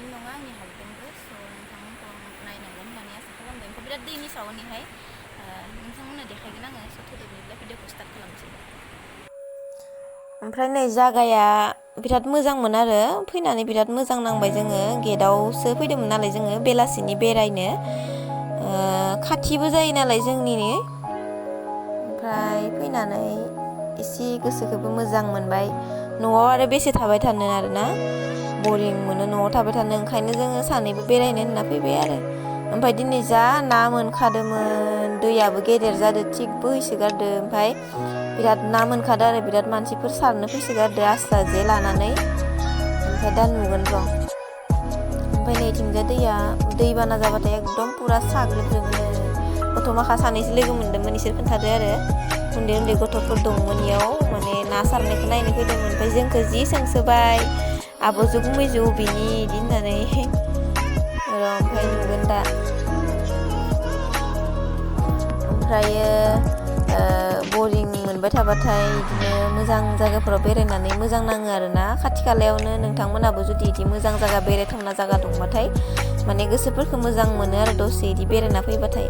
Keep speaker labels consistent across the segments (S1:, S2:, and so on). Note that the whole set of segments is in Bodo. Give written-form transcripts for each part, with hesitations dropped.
S1: हारसिं नङा आंनि हासबेन्डबो स' नोंथांमोनखौ आं नायनांगोन होननानै आसा खालामदों। ओमफ्राय बिराद दैनि साउन्डनिहाय नोंथांमोननो देखायगोन आङो स' थौदो बिदिब्ला भिडिअखौ स्टार्ट खालामसै।
S2: ओमफ्राय नै जागाया बिराद मोजांमोन आरो फैनानै बिराद मोजां नांबाय जोङो गेटआवसो फैदोंमोन नालाय जोङो बेलासिनि बेरायनो खाथिबो जायो नालाय जोंनिनो ओमफ्राय फैनानै एसे गोसोखौबो मोजां मोनबाय। न'आव आरो बेसे थाबाय थानो आरोना बरिं मोनो न'आव थाबाय थानो ओंखायनो जोङो सानैबो बेरायनो होनना फैबाय आरो। ओमफ्राय दिनै जा ना मोनखादोंमोन दैयाबो गेदेर जादो थिग बोहैसोगारदो ओमफ्राय बिराद ना मोनखादो आरो बिराद मानसिफोर सारनो फैसोगारदो आस्रा जे लानानै ओमफ्राय दा नुगोन र'। ओमफ्राय नैथिंजा दैया दैबाना जाबाथाय एकदम पुरा साग्लोबजोबोनो। गथ' माखा सानैसो लोगो मोनदोंमोन इसोर खोन्थादो आरो उन्दै उन्दै गथ'फोर दंमोन इयाव माने ना सारनायखौ नायनो फैदोंमोन। ओमफ्राय जोंखौ जि सोंसोबाय आब'जो गुमैजो अबेनि इदि होननानै र' ओमफ्राय नुगोन दा। ओमफ्रायो बरिं मोनबाय थाबाथाय बिदिनो मोजां जायगाफोराव बेरायनानै मोजां नाङो आरोना खाथि खालायावनो नोंथांमोनहाबो जुदि बिदि मोजां जायगा बेरायथावना जायगा दंबाथाय माने गोसोफोरखौ मोजां मोनो आरो दसे बिदि बेरायना फैबाथाय।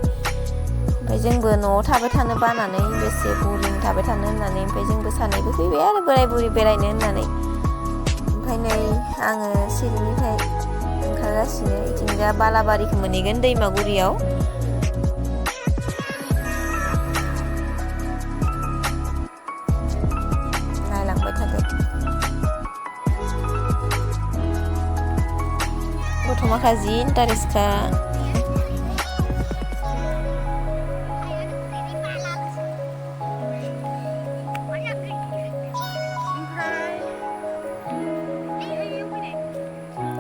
S2: ओमफ्राय जोंबो न'आव थाबाय थानो बानानै बेसे बरिं थाबाय थानो होननानै ओमफ्राय जोंबो सानैबो फैबाय आरो बोराय बुरि बेरायनो होननानै। ओमफ्राय नै आङो सिरिनिफ्राय ओंखारगासिनो इथिंजा बालाबारिखौ मोनहैगोन दैमागुरियाव। नायलांबाय थादो गथ' माखा जि इन्टारेस्टखा।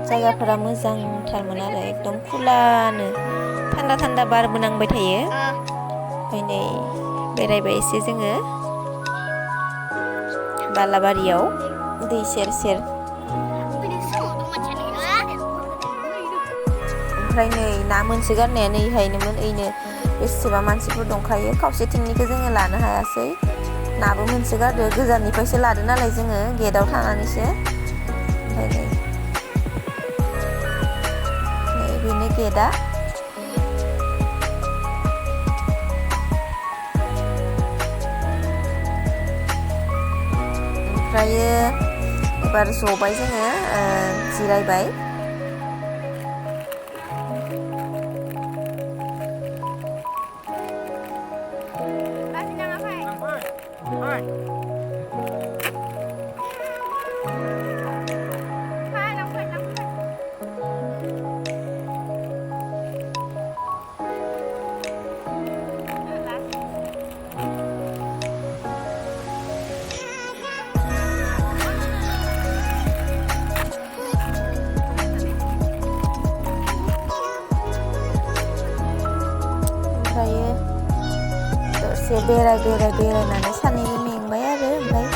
S2: जायगाफोरा मोजांथारमोन आरो एकदम खुलानो थान्दा थान्दा बारबो नांबाय थायो। ओमफ्राय नै बेरायबाय एसे जोङो बालाबारियाव दै सेर सेर। ओमफ्राय नै ना मोनसोगारनाया नै इहायनोमोन ओइनो बेसेबा मानसिफोर दंखायो खावसेथिंनिखौ जोङो लानो हायासै नाबो मोनसोगारदो गोजाननिफ्रायसो लादो नालाय जोङो गेटआव थानानैसो। ओमफ्राय नै बेनो गेटआ। ओमफ्रायो एबार जबाय जोङो जिरायबाय। ओमफ्रायो दसे बेरायनानै सानैबो मेंबाय आरो ओमफ्राय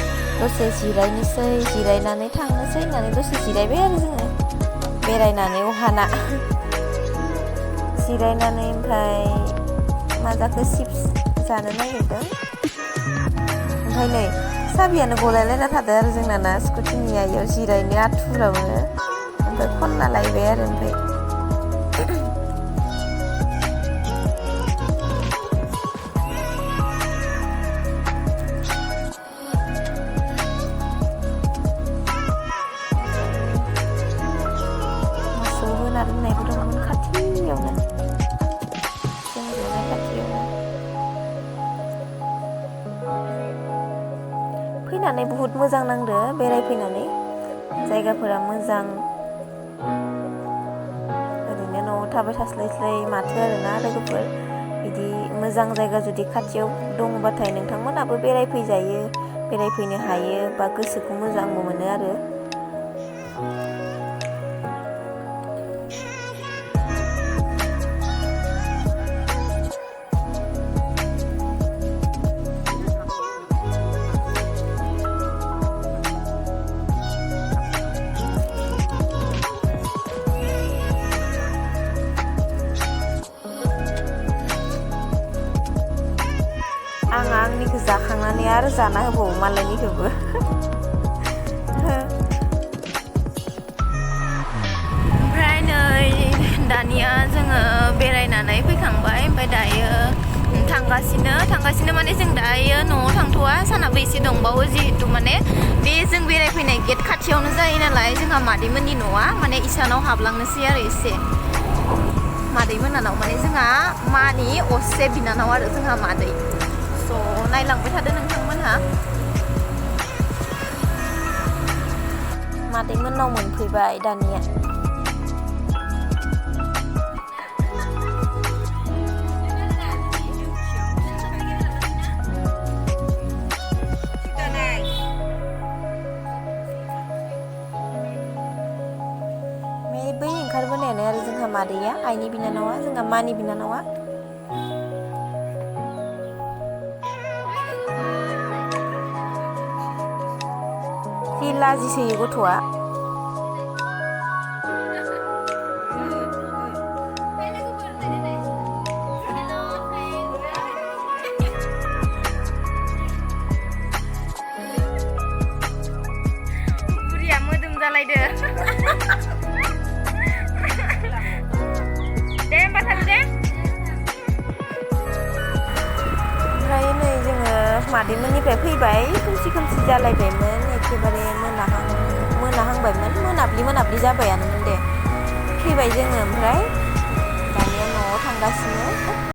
S2: दसे जिरायनोसै जिरायनानै थांनोसै होननानै दसे जिरायबाय आरो जोङो बेरायनानै अहाना जिरायनानै ओमफ्राय मा जाखो चिप्स जानो नागिरदों। ओमफ्राय नै साबियानो गलायलायना थादो आरो जोंना ना स्कुटिनिया इयाव जिरायनो आथुरावनो ओमफ्राय खनना लायबाय आरो ओमफ्राय होना दोननायबो दंमोन खाथियावनो जों जनाय खाथियावनो। फैनानै बुहुत मोजां नांदो बेरायफैनानै जायगाफोरा मोजां ओरैनो न'आव थाबाय थास्लायस्लाय माथो आरोना लोगोफोर बिदि मोजां जायगा जुदि खाथियाव दङबाथाय नोंथांमोनाबो बेरायफैजायो बेरायफैनो हायो बा गोसोखौ मोजांबो मोनो आरो। आं आंनिखौ जाखांनानै आरो जाना होबावो मालायनिखौबो।
S1: ओमफ्राय दानिया जोङो बेरायनानै फैखांबाय ओमफ्राय दायो थांगासिनो माने जों दायो न'आव थांथ'वा सानाबो एसे दंबावो जिहेतु माने बे जों बेरायफैनाय गेट खाथियावनो जायो नालाय जोंहा मादैमोननि न'आ माने इसानाव हाबलांनोसै आरो एसे मादै मोनानाव माने जोंहा मानि असे बिनानाव आरो जोंहा मादै स' नायलांबाय थादो नोंथांमोनहा
S2: मादै मोननाव मोनफैबाय दानिया बै ओंखारबोनायानो आरो जोंहा मादैया आइनि बिनानावा जोंहा मानि बिनानावा जि लाजिसोयो गथ'आ
S1: बुरिया मोदोम जालायदो दे होमबा थादो दे
S2: ओमफ्राय नै जोङो मादैमोननिफ्राय फैबाय खोमसि जालायबायमोन एखेबारे मोनाहांबायमोन मोनाब्लि जाबायानोमोन दे फैबाय जोङो ओमफ्राय दानिया न'आव थांगासिनो